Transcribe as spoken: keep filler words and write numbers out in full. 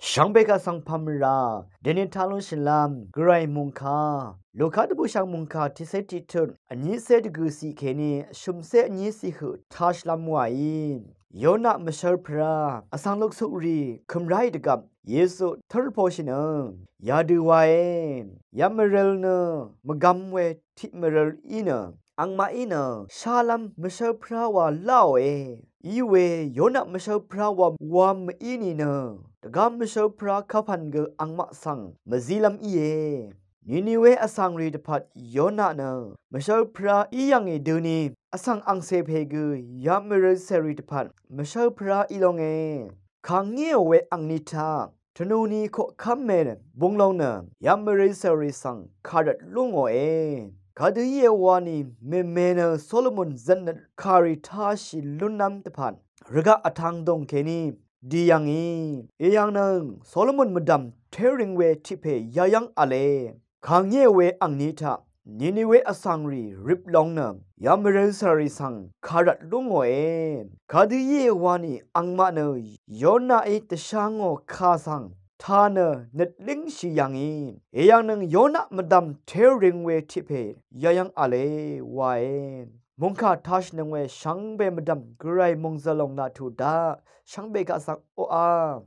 Shvngbe kaq svng pv̄m rà deni taq lúnshìlv́m gvray mòngkà Luka dvbùshv̀ng mòngkà tiqcé tiqtut vnícé dvgø̀ciq kèní shø̀mcé vníciqhøq tashìlv́m wàí, Yona mvshv́l pvrá vsvng luksukrì kø̀m ráì dvgvp Yesu tǿr poshì nø yadø wae. Yamvrøl nø mvgvm we tiq mvrøl í nø angmaqí nø shálv́m mvshv́l pvrá wa láòe. Iwe Yona mvshv́l pvrá wa wa mv-í nìnø dvgá mvshv́l pvrá kapv̀n gø angmaq svng mvzílv́m íe. Niniwe vsvngrì dvpvt Yona nø mvshv́l pvrá í yv̀ngì døni vsvng angcè pè gø yamvrøl cèrì dvpvt mvshv́l pvrá í lónge. Kàngíò we angni taq tvnuni koqkv́m mè bung long nø yamvrøl cèrì svng kàrvt lú ngòe. Kadø íe wani mèmè nø Solomon zøtnøt kàrì tashì lúnlv́m dvpvt rvgaq vtvng dòng kèní dì yv̀ngì. Èyv̀ng nø Solomon mvdv̀m téring we tiq pè yayv́ng v̄le. Kàngíe we angni taq Niniwe vsvngrì rip long nø yamvrøl cèrì svng kàrvt lú ngòe. Kadø íe wani angmaq nø Yonaí dvsha ngò kà svng tà nø nøt língshì yv̀ngì. Èyv̀ng nøng Yona mvdv̀m téring we tiq pè yayv́ng v̄le wae. Mòngkà tashìnøng we shvngbe mvdv̀m gvray mòngzø̀l lòng laq tuq daq shvngbe kaq svng oqá